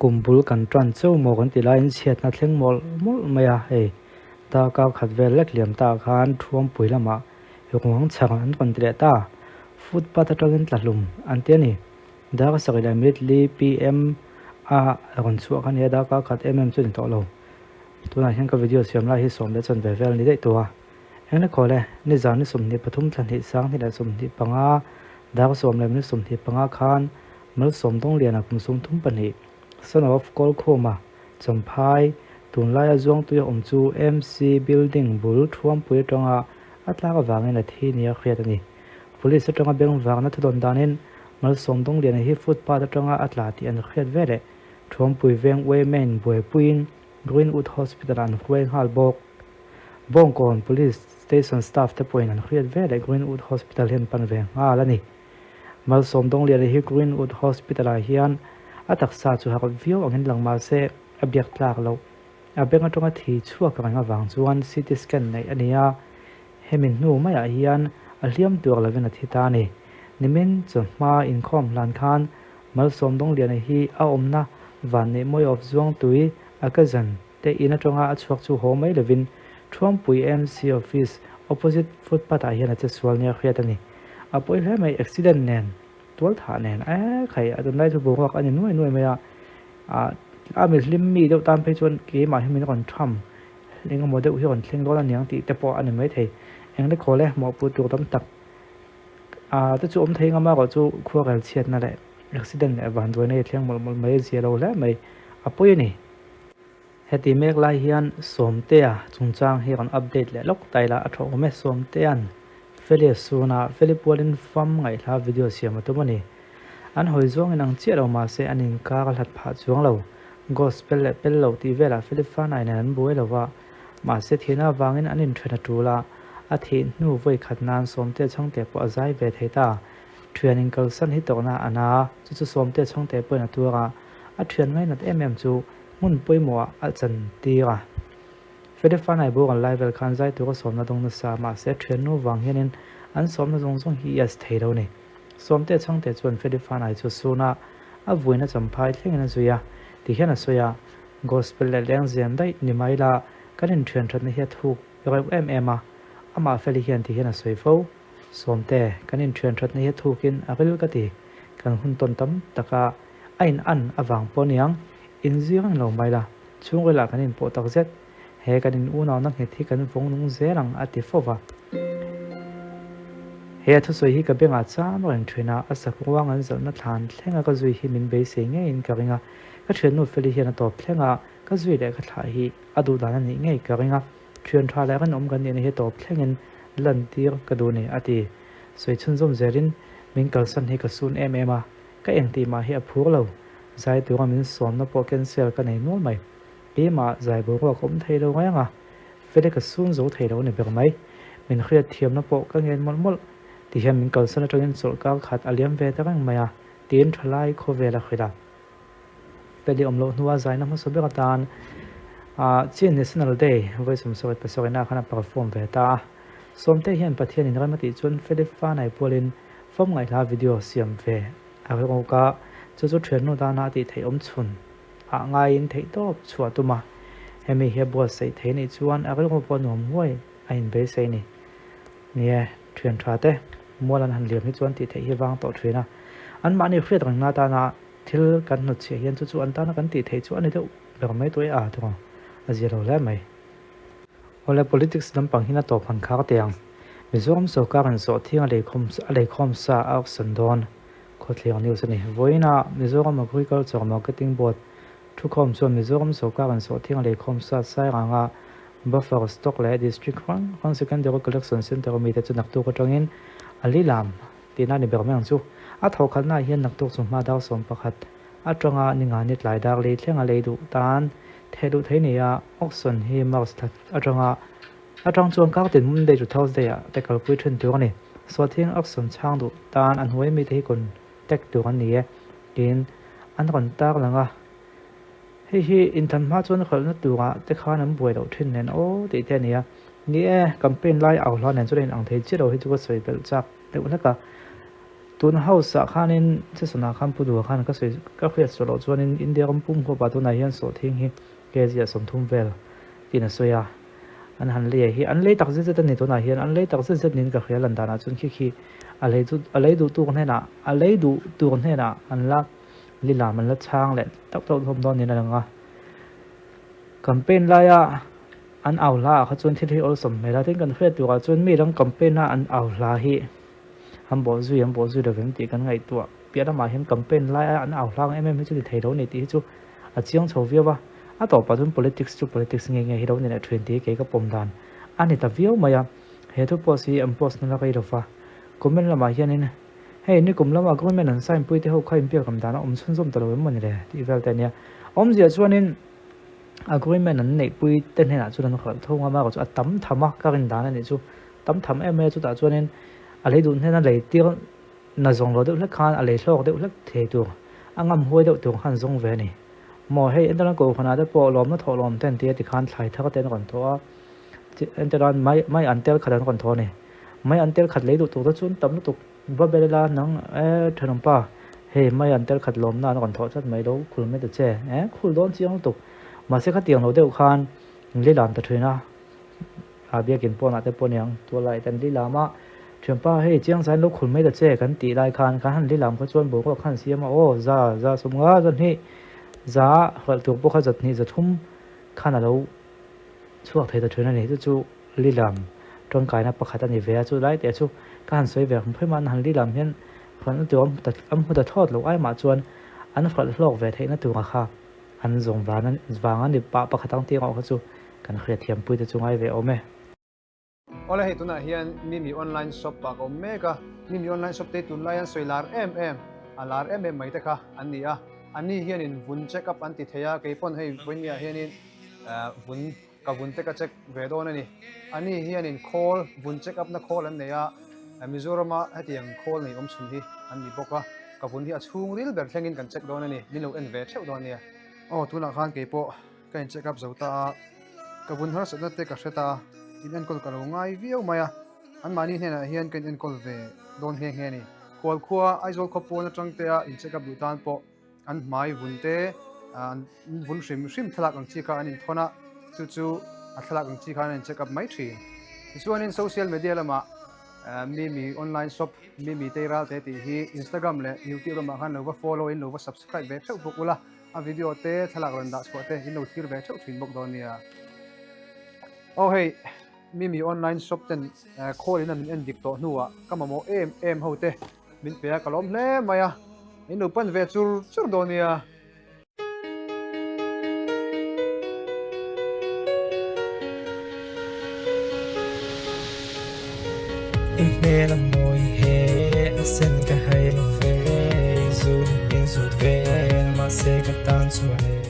Kum bul kan tan cheu maw kan ti laiin chhiatna thleng mawlh mawlh mai a, hei darkar khat vel lek liam ta khan Thuampui lamah ruang chhar an rawn ti leh ta, footpath atangin tla hlum an ti a ni. Dar sarih leh minute li PM a rawn chhuah kha nia darkar khat em em chu a ni tawh lo. Tunah hian ka video siam lai hi sawm leh chuan ve vel a ni daih tawh a. Eng le khawl e, nizan ni 23 thla hnih sang hnih leh 25 dar sawm leh minute 25 khan Malsawm Dawngliana kum 32, son of Kawlkhuma, Champhai, tunlaia Zuangtuia awm chu MC Building bul Thuampui atanga a tlak avangin a thi nia hriat a ni. Police atanga bengvakna thudawn danin Malsawm Dawngliana hi footpath atanga a tla tih an hriat veleh Thuampui veng Wayman buaipuiin Greenwood Hospital-ah an hruai nghal bawk. Bawngkawn Police Station staff te pawhin an hriat veleh Greenwood Hospital hi an pan ve nghal a ni. Malsawm Dawngliana hi Greenwood Hospital-ah hian a taksa chu harh viau angin lang mah se a biak tlak loh. A beng atanga thi chhuak reng avang chuan CT scan neih a ni a, hemi hnu maiah hian a hliam tuar lovin a thi ta a ni. Nimin chawhma inkhawm hlan khan Malsawm Dawngliana hi a awmna Vanneihmawi of Zuangtui a cousin te in atanga a chhuak chu haw mai lovin Thuampui MC office opposite footpath ah hian a che sual nia hriat a ni. A pawi hle mai accident nen tual thah nen e khai a tunlai chu boruak a ni nuai nuai mai a, ah a mi hlim mi deuh tan phei chuan keimah hi min rawn tham eng emaw deuh hi rawn thleng dawn aniang tih te pawh a ni maithei. Eng le khawl e mawhput tur tam tak ah te chu awm thei ngam erawh chu khuarel chhiatna leh accident leh vanduaina hi a thleng mawlh mawlh mai a zia lo hle mai a pawi a ni. Heti mek lai hian Sawmtea chungchang hi rawn update leh lawk ta ila a tha awm e. Sawmtea'n Feli a sun a, Feli pualin fam ngaihhla video siam a tum a ni. An hawi zawngin ang chiah lo mahse an inkar a hlat phah chuang lo. Gospel leh pel lo tih velah Feli Fanai nen an buai lo va, mahse thihna avangin an inthen a tul a, a thih hnu vawi khat nan Sawmtea chhangte pawh a zai ve thei ta. Thian inkalsan hi tawrhna a na, chu chu Sawmtea chhangte pawhin a tuar a, a thian ngainat em em chu Hmun pawimawhah a chantir a. Fede Fanai bawk an lai vel khan zai tura sawmna dawng nasa mahse thiannu vang hianin an sawmna zawng zawng hi yes thei lo ni. Sawmte chhangte chuan Fede Fanai chu suna a vuina champhai thlengin a zui a, ti hian a sawi a, Gospel leh lengzem daih ni mai la kan inthian thatna hi a thuk reuh em em a, amah Feli hian ti hian a sawi fo. Sawmte, kan inthian thatna hi a thukin a ril ka ti, kan hun tawn tam taka A in an avang pawh aniang, in zir reng lo mai la, chhungril ah kan inpawh tak zet, he kan in unauna nghet hi kan vawng nung zel ang a ti fo va. He a thusawi hi ka bengah cham reng thin a, a sak ruang an zalhna thlan thlenga ka zui hi min beisei ngeiin ka ring a, ka thiannu Feli hian a tawp thlenga ka zui leh ka thlah hi a duh dan a nih ngei ka ring a, thian tha leh rinawm kan nihna hi tawp thlengin lantir ka duh ni a ti. Sawi chhunzawm zelin min kalsan hi ka sun em em a, Ka engtih mah hi a phur lo, zai tura min sawmna pawh cancel ka nei nual mai. Keimah zai boruak awm thei lo reng a, Feli ka sun zo thei lo a ni ber mai. Min hriat thiamna pawh ka ngen mawlh mawlh. Tihian min kalsan atangin chawlhkar khat a liam ve ta reng mai a, tiin thalai khawvel a hrilh a. Feli awm loh hnua zaina hmasa ber atan Chin National Day vawi 77 ah khan a perform ve ta a. Sawmte hian Pathian in rem a tih chuan Feli Fanai pualin Fam ngaihla video siam ve a ringawk a, chu chu thiannu tana a tih theih awm chhun ah ngaiin theihtawp chhuah tum a, hemi hi a buatsaih thei nih chuan a rilru pawh nuam huai a inbeisei ni. Nie, thian tha te mual an han liam hi chuan tih theih hi vang tawh thin a, anmahni hriat rengna atana thil kan hnutchhiah hian chu chu an tana kan tih theih chu a ni deuh ber mai tawh e a thawng a zia lo hle mai. Awle politics lampang hian a tawp han khar teh ang. Mizoram sorkarin sawhthiang a leikhawm a leikhawm sa a auction dawn. Khawthlir news a ni. Vawiinah Mizoram Agriculture Marketing Board thukhawm chuan Mizoram sorkarin sawhthiang a leikhawm sa Sairanga buffer stock leh District hrang hrang Secondary Collection Centre a mite chu naktuk atangin a lilam tihna a ni ber mai ang chu. A thawhkhatnaah hian naktuk chu hma dar 11 atanga ninga ni tlai dar lei thlenga lei duh tan theh duh thei ni a, auction hi March thla atanga atang chuan kar tin Monday to Thursday ah te kalpui thin tur a ni. Sawhthing auction chhang duh tan an hnuai mite hi contact tur an ni e tiin an rawn tar lang a. Hei hi inthan hma chuan hralhna turah te khan an buai loh thin nen aw tih te a ni a. Ni e, campaign lai au hla nen chuan a inang thei chiah lo hi chu ka sawi belh chak deuh hlek a. Tun house ah khanin session ah khan Pu Duha khan ka sawi ka hriat suah loh chuanin India ram pum huapah tunah hian sawhthing hi kg ah 30 vel tiin a sawi a, an han lei hi an lei tak zet zet a ni tunah hian an lei tak zet zet niin ka hria lan danah chuan khi khi a lei chu a lei duh tur hnenah a lei duh tur hnenah an la lilam an la chhang leh tauh tauh hlawm dawn niin a lang a. Campaign laia an au hla ah kha chuan thil hi awlsawm hmel a, tin kan hriat turah chuan mi dang campaign a an au hla hi an bawh zui an bawh zui lovem tih kan ngaihtuah piah lamah hian campaign laia an au hla ang em em hi chu ni thei lo a ni tih hi chu a chiang chho viau a, a tawpah chuan politics chu politics nge nge hi lo ni leh thin tih hi kei ka pawm dan a ni ta viau mai a, he thu post hi an post na la rei lova comment lamah hianin hei nikum lama agreement an sign pui te ho kha inbiak ram dan a awm chhunzawm ta lo em mawni le tih vel te a nia, awmzia chuanin agreement an neih pui te hnenah chuan an hralh tho ngam a erawh chu a tam tham a ka rin dan a nih chu tam tham em mai a chutah chuanin a lei duh hnena lei tir na zawng lo deuh hlek khan a lei hlawk deuh hlek thei tur a ngam huai deuh tur khan zawng ve a ni maw hei entirnan kohhranah te pawh lawmna thawh lawm te an ti a tikhan thlai thar te an rawn thawh a entirnan mai mai an tel khat an rawn thawh a ni mai an tel khat lei duh tur te chu an tam lutuk va bel ila nang e thenawmpa hei mai an tel khat lawmna an rawn thawh tlat mai lo khul mai ta che e khul dawn chiang lutuk mahse khatiang lo deuh khan lilam ta thin a. A biakin pawnah te pawh aniang tual lai te an li lam a, Thianpa hei chiang zain lo khul mai ta che kan tih lai khan kan han li lam kha chuan boruak khan siam a aw za za sawmnga za hnih za hralh tur pawh kha za hnih za thum khan a lo chhuak thei ta thin a ni chu chu li lam tangkaina pakhat a ni ve a chu lai te chu ka han sawi ve ang phei mah an han li lam hian hralhna tur an hmu ta thlawt lo ai mah chuan an hralh hlawk ve theihna tura kha An zawng vang a ni pah pakhat ang tih ngawh kha chu kan hriatthiam pui te chu ngai ve awm e. Awle hei tunah hian Mimi online shop ah ka awm mek a, Mimi online shop te hi tunlai an sawi lar em em, a lar em em mai te kha an ni a, an ni hianin vun check up an ti thei a, kei pawn hei vawinia hianin vun Ka vun te ka check ve dawn a ni. A ni hianin khawl, vun check up na khawl an nei a, Mizorama hetiang khawl nei awm chhun hi an ni bawk a, ka vun hi a chhungril ber thlengin kan check dawn a ni, min lo en ve theuh dawn nia. Aw, tunah khan kei pawh ka in check up zo ta a, ka vun harsatna te ka hre ta a, in enkawl ka lo ngai viau mai a, anmahni hnenah hian ka in enkawl ve dawn nghe nghe a ni. Khualkhua, Aizawl khawpawn atang te a in check up duh tan pawh An hmai vun te, an vun hrim hrim thlalak ang chi kha an inthawn a, chu chu a thlalak ang chi khan an in check up mai thin. Tichuanin social media lamah Mimi online shop, Mimi Teiral te tih hi Instagram leh YouTube lamah khan lo va follow in lo va subscribe ve theuh bawk ula, a video te thlalak rawn dah chhuah te in lo thlir ve theuh thin bawk dawn nia. Aw hei Mimi online shop ten call in a min en dik tawh hnuah ka mamawh em em ho te Min pe a ka lawm hle mai a, in lo pan ve chur chur dawn nia. I hmel a mawi he a sen ka hai lo ve, zun in zut vel mahse ka tan chuan e.